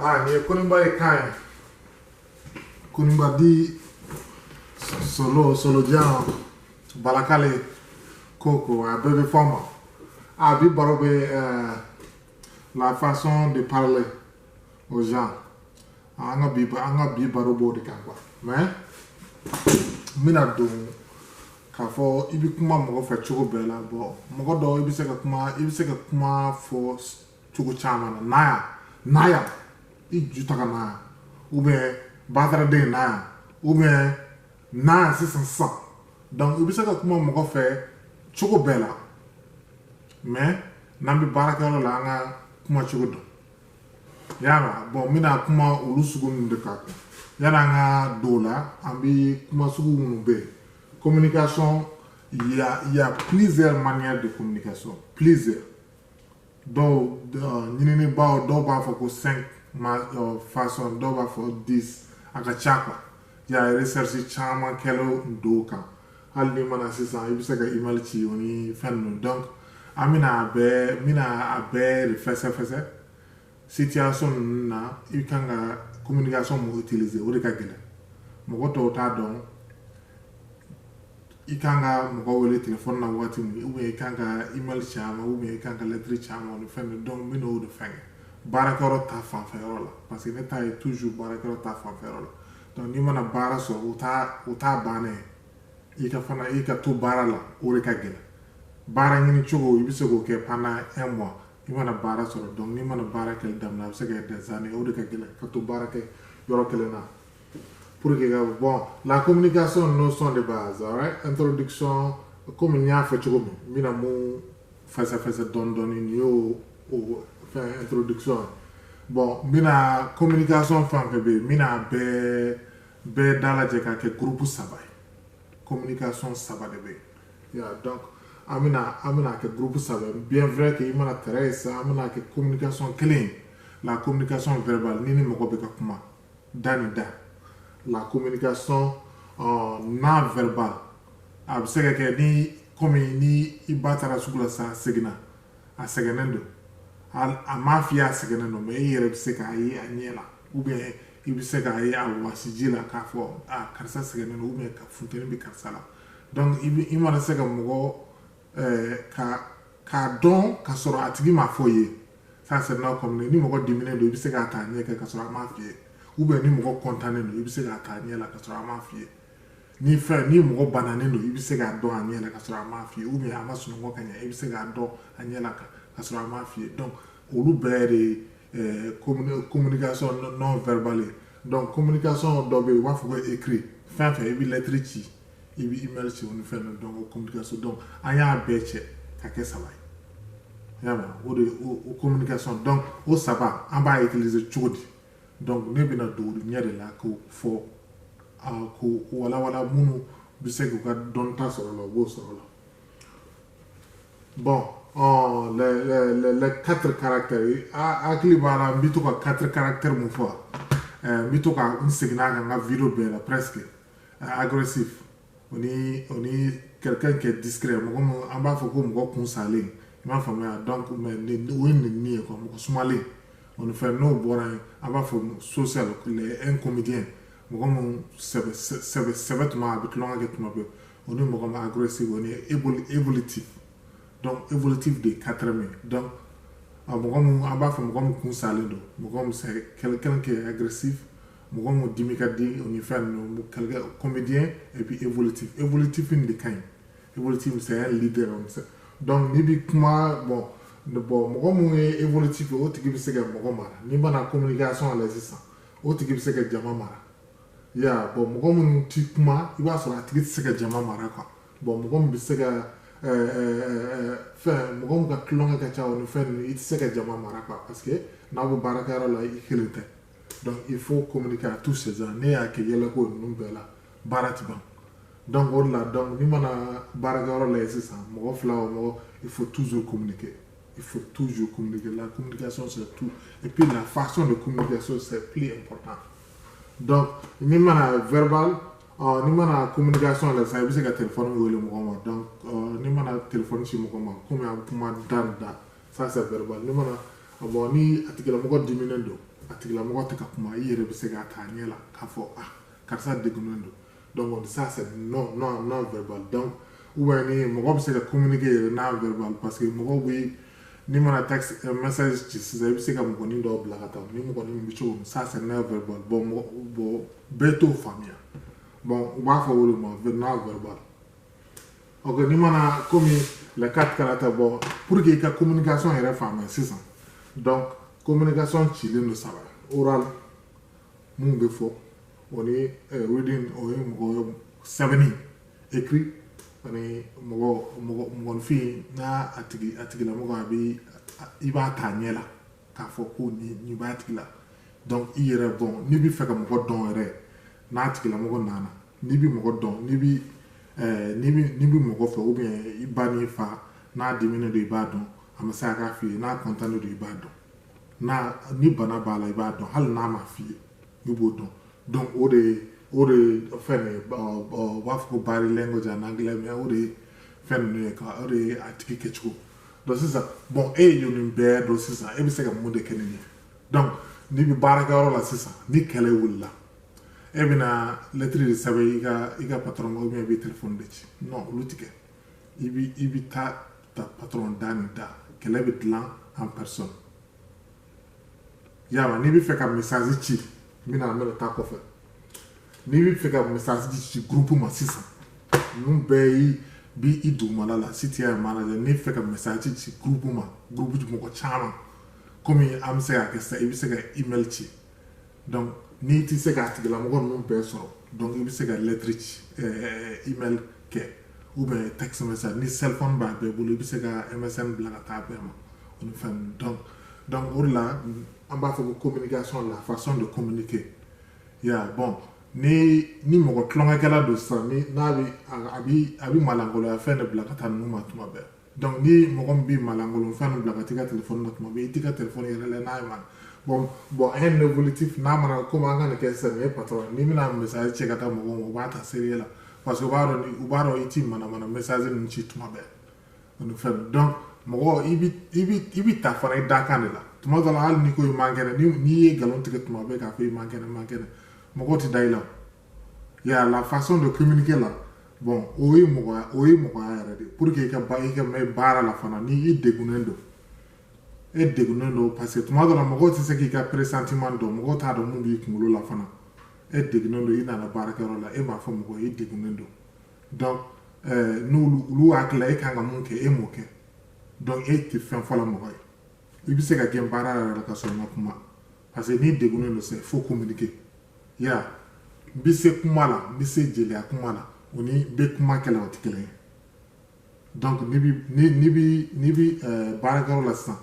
Ah, nin ye Koninba ye kan ye. Koninba di solo solojan balakale koko, a bɛɛ bɛ fɔ ma. A bi baro bɛ la façon de parler aux gens. An ka bi baro b'o de kan quoi. Mais n bɛna don k'a fɔ i bɛ kuma mɔgɔ fɛ cogo bɛɛ la. Bon, mɔgɔ dɔw, i bɛ se ka kuma fɔ cogo caman na. Na yan, na yan, i ju ta ka na yan, ou bien bataraden, na yan, ou bien na yan sisan sisan. Donc i bɛ se ka kuma mɔgɔ fɛ cogo bɛɛ la, mais n'an bɛ baarakɛyɔrɔ la, an ka kuma cogo dɔn yala. Bon, n bɛna kuma olu sugu ninnu de kan. Yanni an ka don o la, an bɛ kuma sugu minnu bɛ yen, communication, il y a plusieurs manières de communication, plusieurs. Dɔw, ɲininibaw dɔw b'a fɔ ko cinq ma façon, dɔw b'a fɔ 10, a ka ca quoi. Il y a recherche caman kɛlen don o kan. Hali n'i mana sisan, i bɛ se ka email ci o ni fɛn ninnu. Donc an bɛna a bɛɛ n bɛna a bɛɛ de fɛsɛfɛsɛ. Situation ninnu na, i kan ka communication mun utiliser, o de ka gɛlɛn. Mɔgɔ tɔw t'a dɔn i kan ka mɔgɔ wele téléphone na waati min, ou bien i kan ka email ci a ma, ou bien i kan ka lettre ci a ma, o ni fɛn ninnu. Donc n bɛna o de fɛngɛ baarakɛyɔrɔ ta fanfɛyɔrɔ la, parce que ne ta ye toujours baarakɛyɔrɔ ta fanfɛyɔrɔ la. Donc n'i mana baara sɔrɔ, o t'a bannen ye. I ka fana i ka to baara la, o de ka gɛlɛn. Baara ɲini cogo, i bɛ se k'o kɛ pendant un mois, i mana baara sɔrɔ. Donc n'i mana baara kɛli daminɛ, a bɛ se ka kɛ des années. O de ka gɛlɛn, ka to baara kɛ yɔrɔ kelen na pour que ka. Bon, la communication, notion de base, alright, introduction. Komi n y'a fɔ cogo min, n bɛna mun fɛsɛfɛsɛ dɔɔni dɔɔni, nin y'o o fɛn introduction. Bon, n bɛna communication fɛn fɛn bɛ yen, n bɛna a bɛɛ dalajɛ k'a kɛ groupe saba ye. Communication saba de bɛ yen ya. Donc an bɛna kɛ groupe saba ye. Bien vrai que i mana tɛrɛ ye sisan, an bɛna kɛ communication kelen ye: la communication verbale, ni mɔgɔ bɛ ka kuma da ni da; la communication non verbale, a bɛ se ka kɛ ni komi ni i ba taara sugu la sisan, a seginna, a sɛgɛnnen don, a m'a f'i ye a sɛgɛnnen don, mais i yɛrɛ bɛ se k'a ye a ɲɛ la, ou bien i bɛ se k'a ye a wasiji la k'a fɔ a karisa sɛgɛnnen don, ou bien ka funteni bɛ karisa la. Donc i bɛ i mana se ka mɔgɔ ka k'a dɔn ka sɔrɔ a tigi m'a fɔ i ye, ça c'est non comme ni mɔgɔ diminen don, i bɛ se k'a ta a ɲɛ kɛ ka sɔrɔ a m'a f'i ye, ou bien ni mɔgɔ kɔntannen don, i bɛ se k'a ta a ɲɛ la ka sɔrɔ a m'a f'i ye, ni fɛn ni mɔgɔ bananen don, i bɛ se k'a dɔn a ɲɛ la ka sɔrɔ a m'a f'i ye, ou bien a ma sunɔgɔ ka ɲɛ, i bɛ se k'a dɔn a ɲɛ la ka sɔrɔ a m'a f'i ye. Donc olu bɛɛ de ye communication non verbale ye. Donc communication dɔ bɛ yen, u b'a fɔ ko écrit, fɛn fɛn i bɛ lettre ci, i bɛ email ci, o ni fɛn ninnu. Donc o communication, donc an y'a bɛɛ cɛ ka kɛ saba ye, i y'a mɛn? O de o communication. Donc o saba, an b'a utiliser cogo di? Donc ne bɛna don o ɲɛ de la k'o fɔ, k'o walawala. Minnu bɛ se k'u ka dɔnta sɔrɔ la, u b'o sɔrɔ la. Bon, les quatre caractères, hakili b'a la, n bɛ to ka quatre caractères mun fɔ, n bɛ to ka n segin a kan n ka vidéo bɛɛ la presque. Agressif, o ni quelqu'un qui est discret, mɔgɔ min an b'a fɔ ko mɔgɔ kun salen, i m'a faamuya? Donc mais o ye nin ye quoi, mɔgɔ sumalen o ni fɛn. N'o bɔra yen, an b'a fɔ social, un comédien, mɔgɔ min sɛbɛ sɛbɛ sɛbɛ tuma, a bɛ tulonkɛ kɛ tuma bɛɛ, o ni mɔgɔ min agressif, o ni évolutif. Donc évolutif de quatrième ye. Donc mɔgɔ min an b'a fɔ mɔgɔ min kun salen don, mɔgɔ min, c'est quelqu'un qui est agressif, mɔgɔ min dimi ka di, o ni fɛn ninnu, quelqu'un comédien, et puis évolutif. Évolutif in de ka ɲi. Évolutif, c'est un leader. Donc n'i bi kuma, bon, mɔgɔ mun ye évolutif ye, o tigi bɛ se ka mɔgɔ mara. N'i mana communication la sisan, o tigi bɛ se ka jama mara ya. Bon, mɔgɔ minnu ti kuma, i b'a sɔrɔ a tigi tɛ se ka jama mara quoi. Bon, mɔgɔ min bɛ se ka fɛn, mɔgɔ min ka tulonkɛ ka ca, o ni fɛn ninnu, i tɛ se ka jama mara quoi, parce que n'aw bɛ baarakɛyɔrɔ la, i kelen tɛ. Donc il faut communiquer à tous ces gens. Ne y'a kɛ yɛlɛko ninnu bɛɛ la, baara ti ban. Donc o de la, donc n'i mana baarakɛyɔrɔ la sisan, mɔgɔ fila o mɔgɔ, il faut toujours communiquer, il faut toujours communiquer. La communication, c'est tout. Et puis la façon de communication, c'est plus important. Donc n'i mana verbal, n'i mana communication la sisan, i bɛ se ka téléphone wele mɔgɔ ma. Donc n'i mana téléphone ci mɔgɔ ma, komi a bɛ kuma da ni da, ça c'est verbal. N'i mana, bon, ni a tigilamɔgɔ diminen don. A tigilamɔgɔ tɛ ka kuma, i yɛrɛ bɛ se k'a ta a ɲɛ la k'a fɔ: ah, karisa degunnen don. Donc ça, c'est non verbal. Donc ou bien ni mɔgɔ bɛ se ka communiquer yɛrɛ non verbal, parce que mɔgɔw bɛ, n'i mana texte, message ci sisan, i bɛ se ka mɔgɔnin dɔw bila ka taa ni mɔgɔnin bɛ cogo min. Ça, c'est non verbal. Bon, mɔgɔ, bon, bɛɛ t'o faamuya. Bon, u b'a fɔ o de ma non verbal. Ok, n'i mana komi les quatre caractères, bon, pour que i ka communication yɛrɛ faamuya sisan, donc communication cilen don saba: oral, mun bɛ fɔ, o ni reading, o ye mɔgɔ sɛbɛnni, écrit, ani mɔgɔ mɔgɔninfin n'a a tigi a tigilamɔgɔ a bɛ, i b'a ta ɲɛ la k'a fɔ ko nin b'a tigi la. Donc i yɛrɛ, bon, n'i bɛ fɛ ka mɔgɔ dɔn yɛrɛ, n'a tigilamɔgɔ nana, n'i bɛ mɔgɔ dɔn, n'i bɛ mɔgɔ fɛ, ou bien i ba n'i fa, n'a diminen don, i b'a dɔn, a ma se a k'a f'i ye. N'a content don, i b'a dɔn. N'a ni bana b'a la, i b'a dɔn. Hali n'a ma f'i ye, i b'o dɔn. Donc o de ye fɛn de ye, u b'a fɔ ko body language en anglais, mais o de ye fɛn ninnu ye, o de ye a tigi kɛcogo. Donc sisan, bon, e ye nin bɛɛ dɔn sisan, e bɛ se ka mun de kɛ nin ye? Donc n'i bɛ baarakɛyɔrɔ la sisan, ni kɛlɛ wulila, e bɛna lettre de sɛbɛn i ka patron ma, ou bien i bɛ téléphone de ci? Non, olu ti kɛ. I bɛ taa ta patron da ni da, kɛlɛ bɛ dilan en personne. Yala n'i bɛ fɛ ka message ci, n bɛna taa kɔfɛ. N'i bɛ fɛ ka message ci groupe ma sisan, ninnu bɛɛ y'i bi i dugumala la. Si tu es un manager, n'i bɛ fɛ ka message ci groupe ma, groupe mɔgɔ caman, komi an bɛ se k'a kɛ sisan, i bɛ se ka email ci. Donc n'i tɛ se k'a tigilamɔgɔ ninnu bɛɛ sɔrɔ, donc i bɛ se ka lettre ci, email kɛ, ou bien texte message. Ni cell phone b'a bɛɛ bolo, i bɛ se ka MSN bila ka taa bɛɛ ma, o ni fɛn ninnu. Donc o de la an b'a fɔ ko communication, la façon de communiquer. Ya, bon, ni mɔgɔ tulonkɛkɛla don sisan, ni n'a bɛ a bɛ malangoloya fɛn de bila ka taa ninnu ma tuma bɛɛ. Donc ni mɔgɔ min bɛ malangolo fɛn dɔ bila ka t'i ka téléphone na tuma bɛɛ, i t'i ka téléphone yɛrɛ lajɛ n'a ye ma. Bon, un évolutif n'a mana komi an ka nin kɛ sisan, nin ye patron, n'i bɛna message ci ka taa mɔgɔw ma, u b'a ta sérieux la, parce que u b'a dɔn i t'i manamana message ninnu ci tuma bɛɛ, o ni fɛn. Donc mɔgɔ, i bi ta fana i dakan de la. Tuma dɔ la, hali n'i ko i man kɛnɛ, ni n'i ye nkalon tigɛ tuma bɛɛ k'a fɔ i man kɛnɛ, man kɛnɛ, mɔgɔw tɛ da i la. Ya, la façon de communiquer la, bon, o ye mɔgɔya yɛrɛ de, pour que i ka mɛn baara la fana. Ni i degunnen don, e degunnen don, parce que tuma dɔ la mɔgɔw tɛ se k'i ka pressentiment dɔn, mɔgɔw t'a dɔn mun b'i kunkolo la fana. E degunnen don, i nana baarakɛyɔrɔ la, e m'a fɔ mɔgɔ ye i degunnen don. Donc n'olu olu hakili la e kan ka mun kɛ, e m'o kɛ, donc e tɛ fɛn fɔla mɔgɔ ye. I bɛ se ka gɛn baara yɛrɛ la ka sɔrɔ i ma kuma, parce que n'i degunnen don, c'est faut communiquer. Ya, n bɛ se kuma la, n bɛ se jeliya kuma la, o ni n bɛ kuma kɛlɛ, o tɛ kelen ye. Donc n'i bi ni n'i bi n'i bi baarakɛyɔrɔ la sisan.